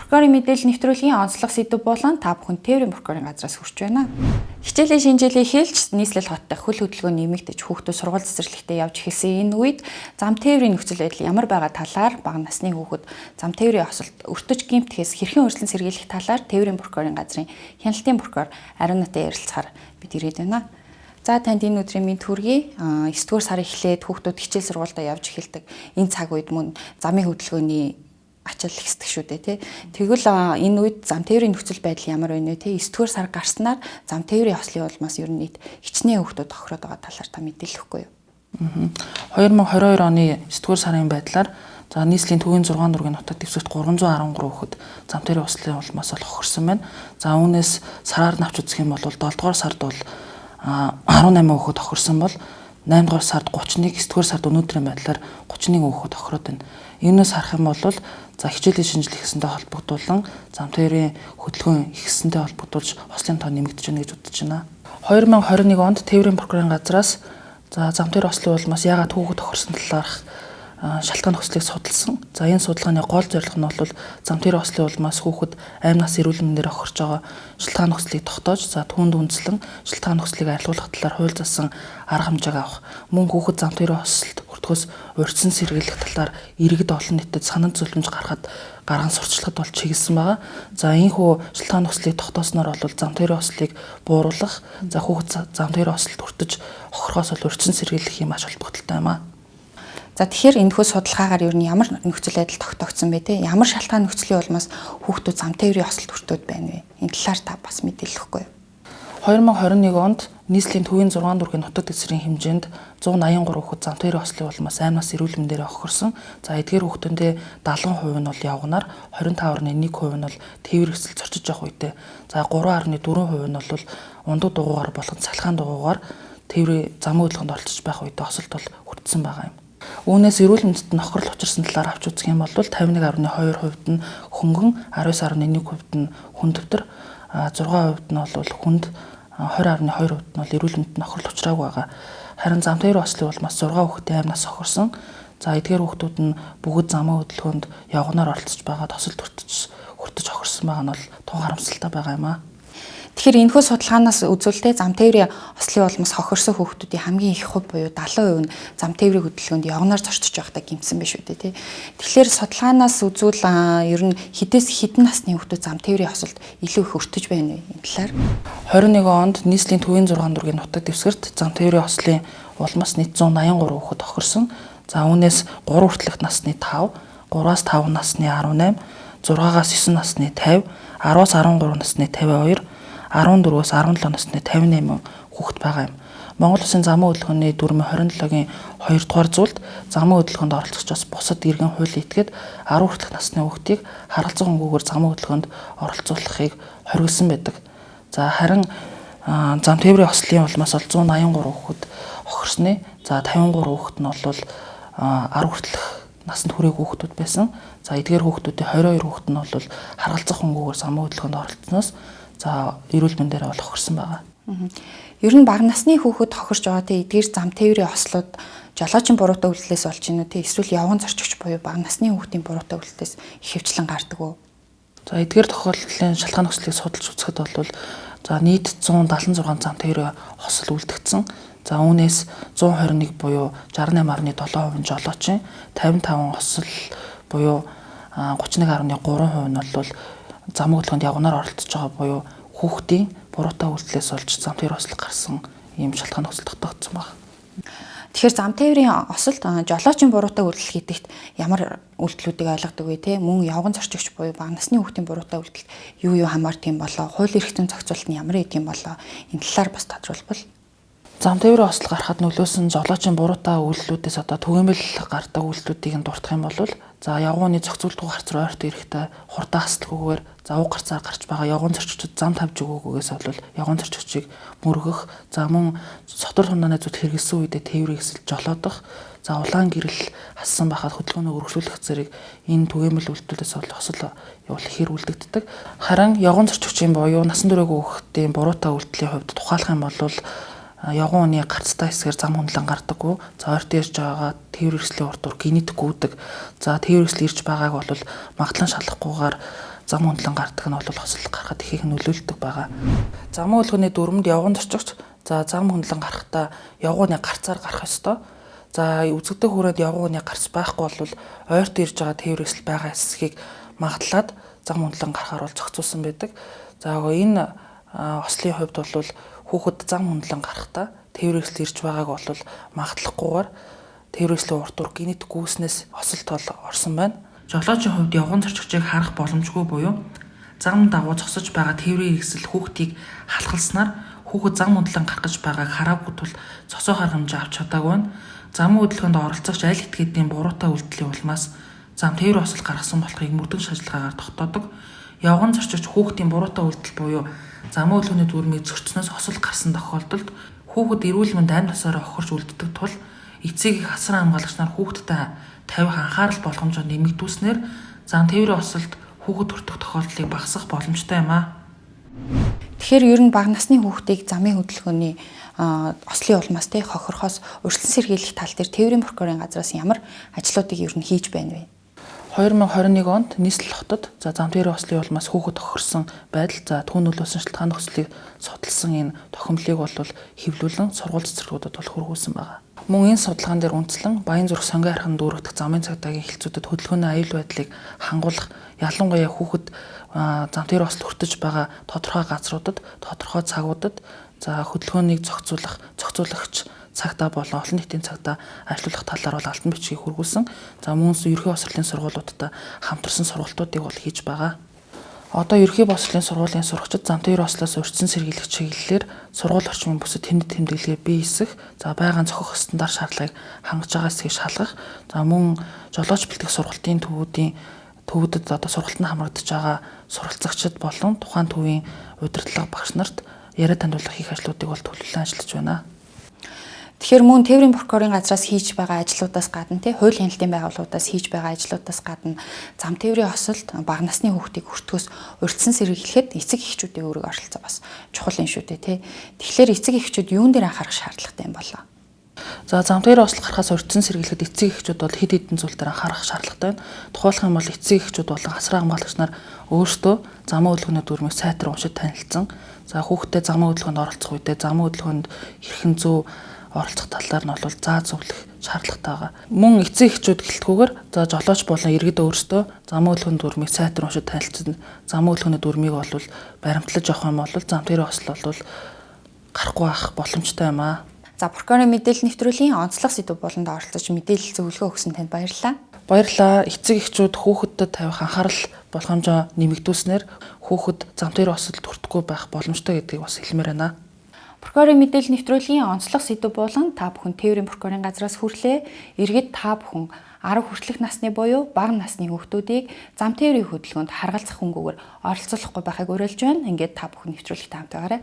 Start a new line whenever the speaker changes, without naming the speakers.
Прокурорын мэдээлэл нэвтрүүлгийн онцлог сэдэв болон та бүхэн тээврийн прокурорын газраас хүрч байна. Хичээлийн шинэ жилийн эхэлж нийслэл хот дахь хөл хөдөлгөөн нэмэгдэж хүүхдүүд сургууль цэцэрлэгтээ явж эхэлсэн энэ үед зам тээврийн нөхцөл байдал ямар байгаа талаар бага насны хүүхэд зам тээврийн осолд өртөж гэмтэхээс хэрхэн урьдчилан сэргийлэх талаар тээврийн прокурорын газрын хяналтын прокурор Ариунатай ярилцахаар бид ирээд байна. За танд энэ өдрийн мэнд хүргэе. 9 дугаар сар эхлээд хүүхдүүд хичээл сургуультай явж эхэлдэг. Энэ цаг үед мөн замын хөдөлгөөний ачаал ихсдэг шүү дээ, тий. Тэгвэл энэ үед зам тээврийн нөхцөл байдал ямар байна вэ, тий? 9 дугаар сар гарснаар зам тээврийн ослын улмаас ер нь нийт хичнээн хүүхдүүд тохироод байгаа талаар та мэдээлэхгүй юу?
2022 оны 9 дугаар сарын байдлаар за нийслэлийн төвийн 6 дүүргийн нутаг дэвсгэрт 313 хүүхэд зам тээврийн ослын улмаас бол хохирсон байна. За үүнээс сараар нь авч үзэх юм бол 7 дугаар сард бол 18 хүүхэд хохирсон бол 8 дугаар сард 31, 9 дугаар сард өнөөдрийн байдлаар 31 хүүхэд хохироод байна. Үүнээс харах юм бол за хичээлийн шинжил ихсэнтэй холбогдуулан зам тээврийн хөдөлгөөн ихсэнтэй холбогдуулж ослын тоо нэмэгдэж байна гэж бодож байна. 2021 онд тээврийн прокурорын газраас за зам тээврийн ослын улмаас яагаад хүүхэд хохирсон талаарх шалтгаан нөхцөлийг судалсан. За энэ судалгааны гол зорилго нь бол зам тээврийн ослын улмаас хүүхэд амь нас эрүүл мэндээр хохирч байгаа шалтгаан нөхцөлийг тогтоож, за түүнд үндэслэн шалтгаан нөхцөлийг арилгуулах талаар хууль заасан арга хэмжээг авах. Мөн хүүхэд зам тээврийн ослолд хүртэхөөс урьдчилан сэргийлэх талаар иргэд олон нийтэд санал зөвлөмж гаргахад гарган сурталчлахад бол чиглэсэн байгаа. За ийхүү шалтгаан нөхцөлийг тогтоосноор бол зам тээврийн ослыг бууруулах, за хүүхэд зам тээврийн ослолд хүртэж хохирохоос бол урьдчилан сэргийлэх юм ач холбогдолтой юм аа.
За тэгэхээр энэхүү судалгаагаар ер нь ямар нөхцөл байдал тогтоогдсон бэ те? Ямар шалтгаан нөхцөлийн улмаас хүүхдүүд зам тээврийн ослолд хүртээд байна вэ? Энэ талаар та бас мэдээлэхгүй юу?
2021 онд нийслэлийн төвийн 6 дүүргийн нутаг дэвсгэрийн хэмжээнд 183 хүүхэд зам тээврийн ослын улмаас амь нас эрүүл мэндээр хохирсон. За эдгээр хүүхдүүдээ 70% нь бол явганаар, 25.1% нь бол тээвэр хэсэл зорчиж явах үедээ, за 3.4% нь бол ундаг дугуйгаар болон цахилгаан дугуйгаар тээврийн замын хөдөлгөөнд оролцож байх үедээ осолд бол хүртсэн байгаа юм. Үүнээс эрүүл мэндэд нь хохирол учирсан талаар авч үзэх юм бол 51.2% нь хөнгөн, 19.1% нь хүн төвтөр, 6% нь бол хүнд, 20.2% нь бол эрүүл мэндэд нь хохирол учраагүй байгаа. Харин зам тээврийн ослын улмаас 6 хүүхдийн амь нас хохирсон. За эдгээр хүүхдүүд нь бүгд замын хөдөлгөөнд явганаар оролцож байгаа тосолд хүртэж хохирсон байгаа нь бол тун харамсалтай байгаа юм аа.
Тэгэхээр энэхүү судалгаанаас үзүүлэлтээ зам тээврийн ослын улмаас хохирсон хүүхдүүдийн хамгийн их хувь буюу 70% нь зам тээврийн хөдөлгөөнд явганаар зорчиж байхдаа гэмтсэн байх шүү дээ, тий. Тэгэхээр судалгаанаас үзүүл ер нь хэдээс хэдэн насны хүүхдүүд зам тээврийн осолд илүү их өртөж байна вэ? Энэ талаар.
21 онд нийслэлийн төвийн 6 дүүргийн нутаг дэвсгэрт зам тээврийн ослын улмаас нийт 183 хүүхэд хохирсон. За үүнээс 3 хүртэлх насны 5, 3-аас 5 насны 18, 6-аас 9 насны 50, 10-аас 13 насны 52, 14-өөс 17 насны 58 хүүхэд байгаа юм. Монгол Улсын замын хөдөлгөөний дүрмийн 27-гийн 2 дугаар зүйлд замын хөдөлгөөнд оролцогчоос бусад иргэн хууль этгээд 10 хүртэлх насны хүүхдийг харгалзах өнгөөр замын хөдөлгөөнд оролцуулахыг хориглосон байдаг. За харин зам тээврийн ослын улмаас бол 183 хүүхэд хохирсны. За 53 хүүхэд нь бол 10 хүртэлх насанд хүрээгүй хүүхдүүд байсан. За эдгээр хүүхдүүдийн 22 хүүхэд нь бол харгалзах өнгөөр замын хөдөлгөөнд оролцсоноос за эрүүл мэндээр бол хохирсон байгаа.
Ер нь бага насны хүүхэд хохирч байгаа тий эдгээр зам тээврийн ослууд жолоочийн буруутай үйлдэлээс болж гинүү тий эсвэл явган зорчигч буюу бага насны хүүхдийн буруутай үйлдэлээс ихэвчлэн гардаг уу?
За эдгээр тохиолдлын шалтгаан нөхцөлийг судалж үзэхэд бол за нийт 176 зам тээврийн осол үлдэгдсэн. За үүнээс 121 буюу 68.7% нь жолоочийн, 55 осол буюу 31.3% нь бол замын хөдөлгөөнд явганаар оролцож байгаа буюу хүүхдийн буруутай үйлдэлээс болж зам тээврийн осол гарсан ийм шалтгаан нөхцөл тогтоогдсон байна.
Тэгэхээр зам тээврийн осолд жолоочийн буруутай үйлдэл хийдэгт ямар үйлдэлүүдийг ойлгодог вэ те? Мөн явган зорчигч буюу бага насны хүүхдийн буруутай үйлдэлд юу юу хамаардаг юм болоо? Хууль эрх зүйн зохицуулалт нь ямар гэдэг юм болоо? Энэ талаар бас тодруулбал.
Зам тээврийн осол гарахад нөлөөсөн жолоочийн буруутай үйлдэлүүдээс одоо түгээмэл гардаг үйлдэлүүдийг нь дуртах юм бол за явганы зохицуулдгүй гарц руу ойрт ирэхдээ хурдан хасалгүйгээр за уг гарцаар гарч байгаа явган зорчигчид зам тавьж өгөөгүйгээс бол явган зорчигчийг мөргөх, за мөн сотор тундааны зүт хэрэгэлсэн үедээ тээврийн хэсэл жолоодох, за улаан гэрэл хассан байхад хөдөлгөөнөө өргөжлүүлэх зэрэг энэ түгээмэл үйлдэлээс бол осол явуул ихээр үлдэгддэг. Харин явган зорчигчийн буюу насан туршаагүй хүүхдийн буруутай үйлдэлийн хувьд тухайлах юм бол явган үний гарцтай хэсгээр зам хүндлэн гардаггүй. За ойрт ирж байгаа тээвэр эрсдлийн урд дур генетик гүйдэг. За тээвэр эрсдэл ирж байгааг бол магадлан шалахгүйгээр зам хөндлөн гардаг нь бол осол гарахад ихийг нөлөөлдөг байгаа. Замын хөдөлгөөний дүрмэнд явган зорчигч за зам хөндлөн гарахдаа явгууны гарцаар гарах ёстой. За үзэгдэх хүрээнд явгууны гарц байхгүй бол ойрт ирж байгаа тээвэр эсэл байгаа эсхийг магадлаад зам хөндлөн гарахаар бол зохицуулсан байдаг. За энэ ослын хувьд бол хүүхэд зам хөндлөн гарахдаа тээвэр эсэл ирж байгааг бол магадлахгүйгээр тээвэр эслийн урт ур гинэт гүйснээс осолд бол орсон байна. Жолоочийн хувьд явган зорчигчийг харах боломжгүй буюу зам дагуу зогсож байгаа тээврийн хэрэгсэл хүүхдийг халахалснаар хүүхэд зам хөндлөн гарах гэж байгааг хараагүй тул цосоо хангамжаа авч чадаагүй байна. Замын хөдөлгөөнд оролцогч аль этгээдийн буруутай үйлдэлийн улмаас зам тээврийн осол гаргасан болохыг мөрдөн шажилгаагаар тогтоодог. Явган зорчигч хүүхдийн буруутай үйлдэл буюу замын хөдөлгөөний дүрмийг зөрчснөөс осол гарсан тохиолдолд хүүхэд эрүүл мэнд амь насаараа хохирч үлддэг тул эцэг их асран хамгаалагч нар хүүхдтэй тавих анхаарал болгоомжоо нэмэгдүүлснээр зам тээврийн осолд хүүхэд хүртэх тохиолдлыг багасгах боломжтой юм аа.
Тэгэхээр ер нь бага насны хүүхдийг замын хөдөлгөөний ослын улмаас те хохирохоос урьдчилан сэргийлэх тал дээр тээврийн прокурорын газраас ямар ажлуудыг ер нь хийж байна вэ?
2021 онд нийслэл хотод за зам тээврийн ослын улмаас хүүхэд хохирсон байдал за түүн нөлөөсөн шалтгаан нөхцөлийг судалсан энэ тохиомлыг бол хэвлүүлэн сургууль цэцэрлэгүүдэд бол хүргүүлсэн байгаа. Мөн энэ судалгаан дээр үндэслэн Баян зүрх сонгон архан дүүрэгдэх замын цагдаагийн хэлцүүдэд хөдөлгөөний аюул байдлыг хангуулах, ялангуяа хүүхэд зам тээврийн осол хүртэж байгаа тодорхой газруудад, тодорхой цагуудад за хөдөлгөөнийг зохицуулах, зохицуулагч цагтаа болон олон нийтийн цагтаа ажилуулах талаар бол алтан бичгийг хүргүүлсэн. За мөн ерөнхий боловсролын сургуулиудад хамтарсан сургалтуудыг бол хийж байгаа. Одоо ерөнхий боловсролын сургуулийн сурагчид зам тээврийн ослоос урьдчилан сэргийлэх чиглэлээр сургууль орчмын бүсэд тэмдэг тэмдэглэгээ бий эсэх, за байгаа зохих стандарт шаардлагыг хангаж байгаа эсхийг шалгах, за мөн жолооч бэлтгэх сургалтын төвүүдийн төвдөд одоо сургалтанд хамрагдаж байгаа суралцагчид болон тухайн төвийн удирдлага багш нарт яриа танилцуулга хийх ажлуудыг бол төлөвлөн ажиллаж байна.
Тэгэхээр мөн тээврийн прокурорын газраас хийж байгаа ажлуудаас гадна тий хууль хяналтын байгууллагуудаас хийж байгаа ажлуудаас гадна зам тээврийн осолд бага насны хүүхдийг хүртэхөөс урьдчилан сэргийлэхэд эцэг эхчүүдийн үүрэг оролцоо бас чухал юм шүү дээ тий. Тэгэхээр эцэг эхчүүд юун дээр анхаарах шаардлагатай юм болоо?
За зам тээврийн осол гарахаас урьдчилан сэргийлэхэд эцэг эхчүүд бол хэд хэдэн зүйл дээр анхаарах шаардлагатай байна. Тухайлах юм бол эцэг эхчүүд болон асран хамгаалагч нар өөрсдөө замын хөдөлгөөний дүрмийг сайтар уншиж танилцсан. За хүүхдээ замын хөдөлгөөнд оролцох үедээ замын хөдөлгөөнд хэрхэн зөв оролцох талаар нь бол заа зөвлөх шаардлагатай байгаа. Мөн эцэг эхчүүд гэлтгүүгээр за жолооч болон иргэд өөрсдөө замын хөдөлгөөний дүрмийг сайтар уншиж танилцсан. Замын хөдөлгөөний дүрмийг бол баримтлаж явах юм бол зам тээврийн осол бол гарахгүй байх боломжтой юм аа.
За прокурорын мэдээлэл нэвтрүүлгийн онцлог сэдв болонд оролцож мэдээлэл зөвлөгөө өгсөн танд баярлалаа.
Баярлалаа. Эцэг эхчүүд хүүхэдтэд тавих анхаарал болгоомжоо нэмэгдүүлснээр хүүхэд зам тээврийн осолд хүртэхгүй байх боломжтой гэдгийг бас хэлмээр байна.
Прокурорын мэдээлэл нэвтрүүлгийн онцлог сэдв болон та бүхэн тээврийн прокурорын газраас хүрлээ. Иргэд та бүхэн 10 хүртэлх насны буюу бага насны хүүхдүүдийг зам тээврийн хөдөлгөөнд харгалзах хөнгөвөр оролцуулахгүй байхыг уриалж байна. Ингээд та бүхэн нэвтрүүлэгтэй хамт байгаарай.